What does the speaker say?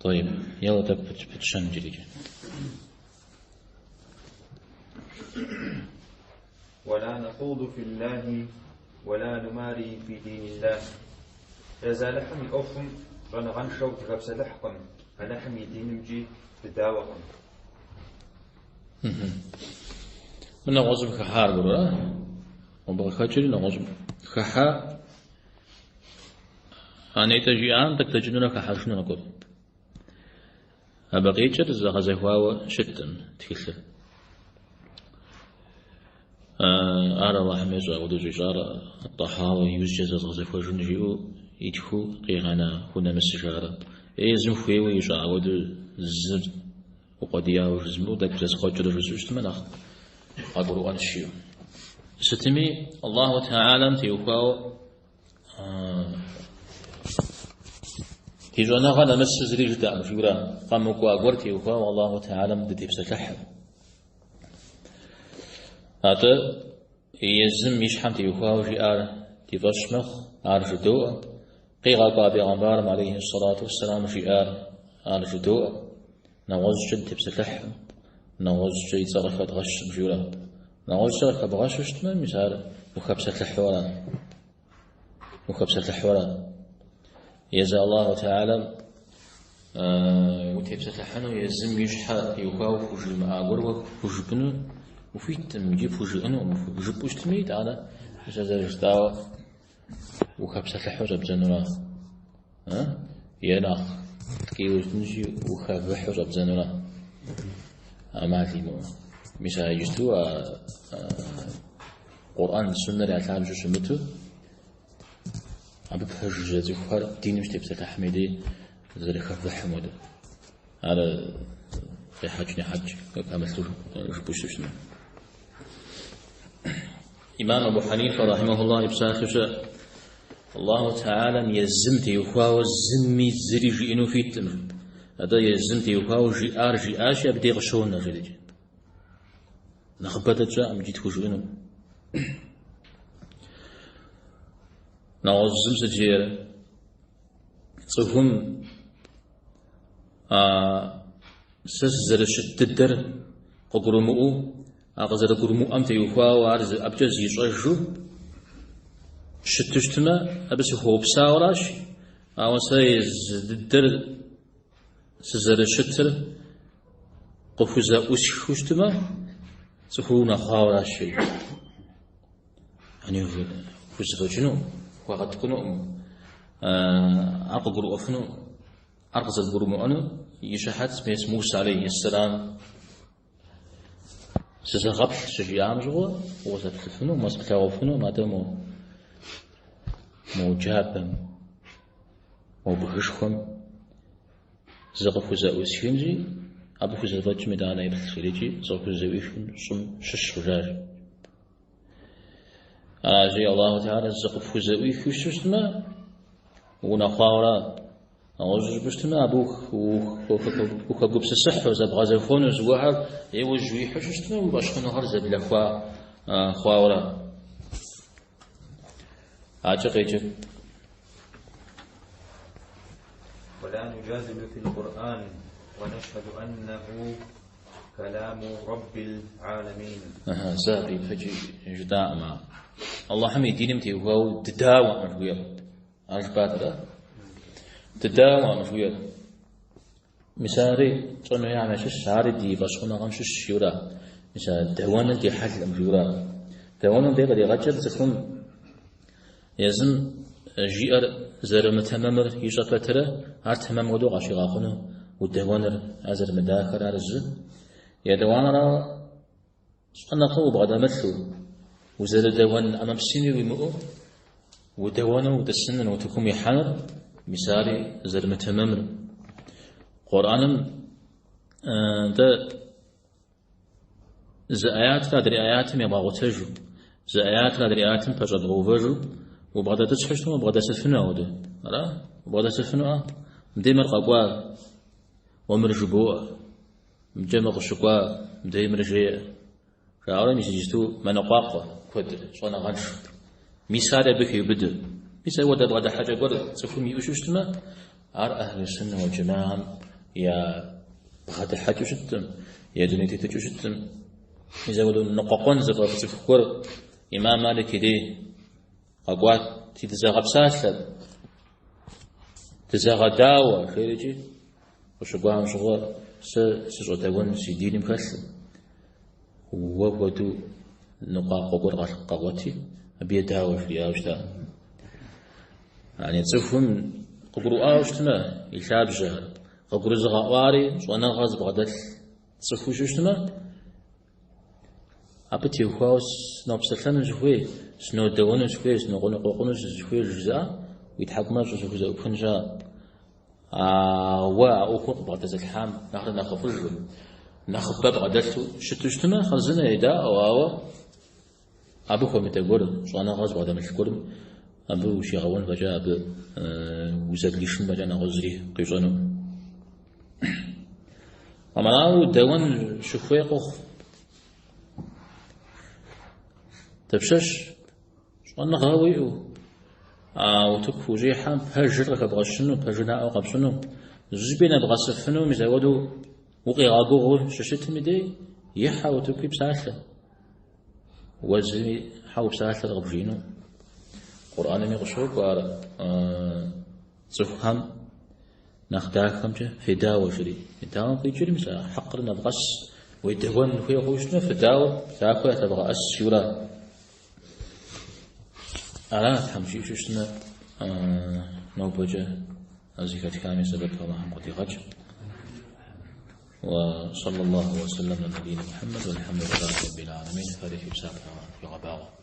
طيب يلا тӏэкӏу пытщэн иджырикӏэ. ولا نخوض في الله ولا نماري في دين الله. Езы Алыхьым и ӏуэхум щӏэныгъэншэу дыхэпсэлъыхькъым, Алыхьым и динымкӏи дыдауэкъым. Мы нэгъуэщӏым хыхьа аргуэру, ара? Мобы къыхэкӏри нэгъуэщӏым хыхьа. А нетӏэ жиӏам тӏэкӏу дэкӏынурэ хыхьэжыну аргуэру. Абы къикӏыр зэгъэзэхуауэ щыткъым тхылъыр. Ар Аллахьым ещӏэ апхуэдэу щӏищӏар Тӏэхьауэ иужькӏэ зэзгъэзэхуэжын жиӏэу итхыу къигъэна хунэмысыжарэ. Е езым хуейуэ ищӏа апхуэдэу зыр укъуэдияуэ жызмыӏэу тӏэкӏу зэсхъуэкӏрэ жысӏэу щытмэ нэхъ къагурыӏуэнщ жиӏэу. Сытми, Аллаху Тэхьэлам теухуауэ ди щӏэныгъэ нэмысу зыри жытӏэкъым жиӏэурэ къэмыкӏуа гуэр теухуауэ Аллаху Тэхьэлам дытепсэлъыхькъым. Атӏэ езым и щхьэм теухуауэ жиӏар ди фӏэщ мэхъу, ар жыдоӏэ. Къигъэкӏуа бегъымбарым алейхи сэлату уэсселам жиӏар ар жыдоӏэ. Нэгъуэщӏкӏэ дытепсэлъыхькъым, нэгъуэщӏкӏэ и цӏэ къыхэдгъэщкъым жиӏэурэ. Нэгъуэщӏкӏэ къыхэбгъэщу щытмэ, мис ар ухэпсэлъыхьу ара? Ухэпсэлъыхьу ара? Езы Аллаху Тэхьэлам утепсэлъыхьыну езым и щхьэ теухуауэ хужимыӏа гуэр уэ хужыпӏыну ухуиткъым икӏи пхужыӏэнукъым, жыпӏэу щытми, итӏанэ мис а зэрыжытӏауэ ухэпсэлъыхьу щӏэбдзэнура? Е нэхъ ткӏийуэ щытынщи, ухэвыхьу щӏэбдзэнура? ӏэмал имыӏэу. Мис а иджысту а Къурӏэн суннэр я лъабжьэу щымыту, абы пэжыжьэ цӏыхухэр диным щытепсэлъыхьым и дей зэрыхэвыхьым хуэдэ. Ар къехьэкӏ нехьэкӏ хэмылъу жыпӏэу щытмэ. Имам Абу Хьэнифэ рахьимахуллах и псалъэу щыӏэ. Аллаху Тэхьэлам езым теухуауэ зыми зыри жиӏэну хуиткъым. Атӏэ езым теухуауэ жиӏар жиӏащи, абы дей къыщонэ, жиӏэкӏэ. Нэхъыбэ дэ тщӏэкъым икӏи тхужыӏэну. Нэгъуэщӏ зым сыт жиӏэр? Цӏыхум а сэ сызэрыщыт дыдэр къыгурымыӏуэу, а къызэрыгурымыӏуэм теухуауэ ар абыкӏэ зищӏэжу щыту щытмэ, абы сыхуэупсауэращ, ауэ сэ езы дыдэр сызэрыщытыр къыхузэӏусхыу щытмэ, цӏыхур унэхъуауэращ жери. Яни хузэфӏэкӏынукъым, хуэгъэткӏунукъым, ар къыгурыӏуэфынукъым. Ар къызэрыгурымыӏуэну и щыхьэт мес Муса алейхи сэлам сызэгъэплъ щыжиӏам щыгъуэ укъызэплъыфынукъым, укъэслъагъуфынукъым, атӏэ мо джабэм, мо бгышхуэм зыкъыхузэӏусхынщи, абы хузэфӏэкӏым итӏанэ еплъ жери икӏи зыкъыхузэӏуихым щӏым щыщ хъужащ. Аращи, Аллаху Тэхьэлэ зыкъыпхузэӏуихыу щытмэ, унэхъуауэра. Нэгъуэщӏу жыпӏэу щытмэ, абы ухэгупсысыхьу, зэбгъэзэхуэну зыгуэрхэр иужь уихьэу щытмэ, уи фӏэщхъуныгъэр зэблэхуа хъуауэра. Акӏэ къеджэ. ولا نجادل في القرآن ونشهد أنه كلام رب العالمين. Аха, сэ абы ипэкӏи жытӏаӏым ар. Аллахьым и диным теухуауэ дыдауэкъым жыхуиӏэр. Ар жыпӏат, ара? Дыдауэкъым жыхуиӏэр. Мис ари тщӏэн хуейхэм ящыщщ, ари ди фӏэщхъуныгъэм щыщщ жиӏэура. Мис а дауэныр ди хьэлкъым жиӏэура. Дауэным дей къригъэкӏыр цӏыхум езым жиӏэр зэрымытэмэмыр ищӏэ пэтрэ, ар тэмэм хуэдэу къащигъэхъуну удэуэныр, ар зэрымыдахэр ар зы. Етӏуанэрауэ, щӏэныгъэ убгъэдэмылъу, узэрыдэуэн ӏэмэпсыми уимыӏэу, удэуэну утӏысыныр, утыкум уихьэныр, мис ари зэрымытэмэмыр. Къурӏэным дэ зы ӏэятыр адрей ӏэятым ебгъэгъутэжу, зы ӏэятыр адрей ӏэятым пэщӏэбгъэувэжу, убгъэдэтӏысхьу щытмэ, убгъэдэсыфыну ауэдэ. Ара? Убгъэдэсыфынуӏэ? Мыдей мыр къэкӏуа, уэ мыр жыбоӏэ. Мыдкӏэ мыр къыщыкӏуа, мыдей мыр жеӏэ. Жаӏэурэ мис иджысту мэныкъуакъуэ куэдыр, щӏэныгъэншэу. Мис ар абы хеубыдэ. Мис ауэдэ бгъэдыхьэкӏэ гуэр цӏыхум иӏэу щытмэ, ар ӏэхьлу суннэ уэл джэмаам я бгъэдыхьэкӏэу щыткъым, я дуней тетыкӏэу щыткъым. Мис апхуэдэу ныкъуэкъуэн зыфӏэфӏ цӏыху гуэр Имам Малик и дей къэкӏуати, дызэгъэпсалъэ, дызэгъэдауэ, жерикӏи къыщыкӏуам щыгъуэ сэ сыщӏэдэуэн си диным хэлъым. Уэ хуэдэу ныкъуакъуэ гуэр къэгъуэти, абы едауэ жриӏауэ щыта. Яни цӏыхум къыгурыӏуауэ щытмэ, и лъабжьэхэр, къыгурызыгъэӏуари щӏэныгъэ зыбгъэдэлъ цӏыхуу щытмэ, абы теухуауэ сынопсэлъэну сыхуей, сынодэуэну сыхуей, сынокъуэныкъуэкъуну сызыхуей жызыӏэ, уи тхьэкӏумэр щӏызыхузэӏупхын щыӏэ. Ауэ а ӏуэхур къыбгъэдэзылъхьам нэхърэ нэхъыфӏыжу, нэхъыбэ бгъэдэлъу щыту щытмэ, хъарзынэ едаӏуэ, ауэ абы хуэмыдэ гуэр, щӏэныгъэ зыбгъэдэмылъ гуэрым абы ущигъэуэн фӏэкӏа, абы узэблишын фӏэкӏа нэгъуэщӏ зыри къищӏэну. Арауэ удэуэн щыхуей къохъу. Дапщэщ щӏэныгъэ уиӏэу, а утыку ущӏихьэм пэжыр къыхэбгъэщыну, пэжыр наӏуэ къэпщӏыну, зыщӏыпӏи нэбгъэсыфыну, мис апхуэдэу укъигъэгугъэу щыщытым и дей, ихьэ утыкуи псалъэ. Уэ зыми хьэ упсалъэр къыбжиӏэну. Къурӏэнми къыщокӏуэ ар цӏыхухэм нэхъ дахэмкӏэ федауэ жери. Едауэм къикӏри, мис а хьэкъыр нэвгъэс, уедэуэн хуей хъууэ щытмэ, фыдауэ, дахэу ялъэвгъэӏэс жиӏэурэ. Ара Тхьэм жиӏэу щытмэ, нобэкӏэ а зэхэтхам и сэбэп Аллахьым къыдигъэкӏ. وصلى الله وسلم على نبينا محمد والحمد لله رب العالمين. Фэри фи псапэр Аллахьым фхуигъэбагъуэ.